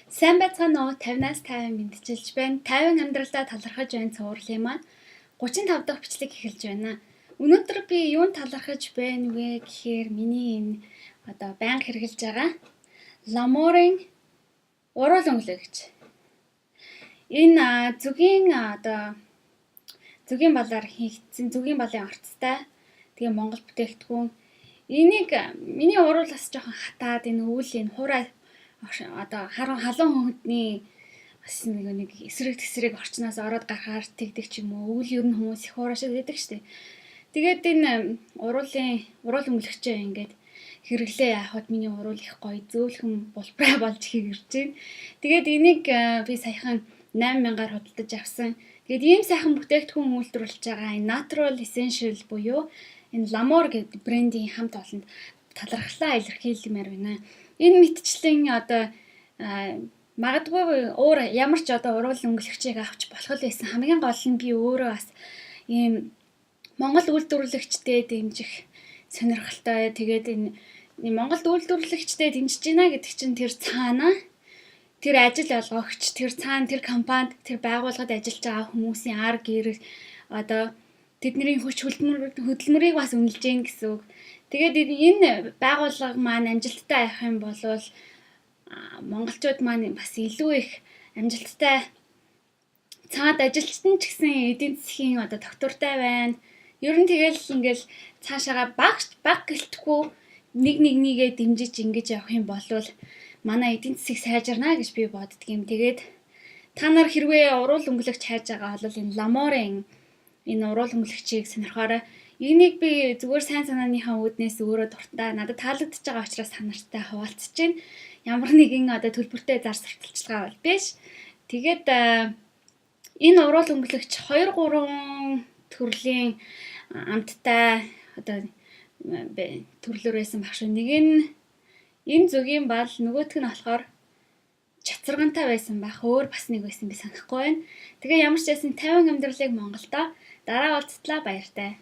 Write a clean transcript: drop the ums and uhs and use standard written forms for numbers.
Сайн байцгаана уу? 50-аас 50 мэндчилж байна. 50 амьдралдаа талархаж байна цувралын маань 35 дахь бичлэг эхэлж байна. Өнөөдөр би юунд талархаж байна вэ гэхээр миний энэ одоо байнга хэрэглэж байгаа Ламорын уруул өнгөлөгч. Энэ зүгийн одоо зүгийн балаар хийгдсэн, зүгийн балын орцтой. Тэгээ Монгол бүтээгдэхүүн. Энийг миний уруулаас жоохон хатаад энэ өвөл энэ хуурай одоо харин халуун хөндний бас нэг эсрэг тэсрэг орчноос ороод гарахаар тэгдэг ч юм уу. Өвөл ер нь хүмүүс их хуурайшаад байдаг штэ. Тэгээд энэ уруулын уруул өнгөлөгчөө ингээд хэрэглээ яахад миний уруул их гоё зөөлхөн булбраа болж хэрэгэрч байна. Тэгээд энийг би саяхан 8000-аар худалдаж авсан. Тэгээд ийм сайхан бүтээгдэхүүн үйлдвэрлэж байгаа энэ Natural Essential буюу энэ Lamor гэдэг брендийн хамт олонд талархлаа илэрхийлмээр байна. Энэ мэтчлэн одоо магадгүй өөр ямар ч одоо уруул өнгөлөгчийг авч болох л байсан. Хамгийн гол нь би өөрөө бас ийм Монгол үйлдвэрлэгчдэд дэмжих сонирхолтой. Тэгээд энэ Монголд үйлдвэрлэгчдэд дэмжиж байна гэдэг чинь тэр цаана тэр ажил олгогч, тэр цаана тэр компанид, тэр байгууллагад ажиллаж байгаа хүмүүсийн ар гэр одоо тэдний хүч хөдөлмөрийг бас үнэлж гин гэсэн үг. Тэгээд энэ байгууллага маань амжилттай явах юм бол монголчууд маань бас илүү их амжилттай цаад ажилчтан ч гэсэн эдийн засгийн одоо тогтвортой байна. Ер нь тэгэл ингээл цаашаага баг баг гэлтгүй нэг нэг нэгээ дэмжиж ингэж явах юм бол манай эдийн засгийг сайжирна гэж би боддөг юм. Тэгээд та нар хэрвээ уруул өнгөлөгч хайж байгаа бол энэ Ламорын энэ уруул өнгөлөгчийг сонирхоорой. Энийг би зүгээр сайн санааныхаа үүднээс өөрөө дуртай надад таалагдчихж байгаа учраас та нартай хуваалцаж байна. Ямар нэгэн одоо төлбөртэй зар сурталчилгаа бол биш. Тэгээд энэ уруул өнгөлөгч 2 3 төрлийн амттай одоо төрлөөр байсан багш. Нэг нь энэ зүгийн бал, нөгөөх нь болохоор чацаргантай байсан байх. Өөр бас нэг байсан би санахгүй байна. Тэгээ ямар ч байсан 50 амьдралыг Монголдо дараа уулзтлаа, баяртай.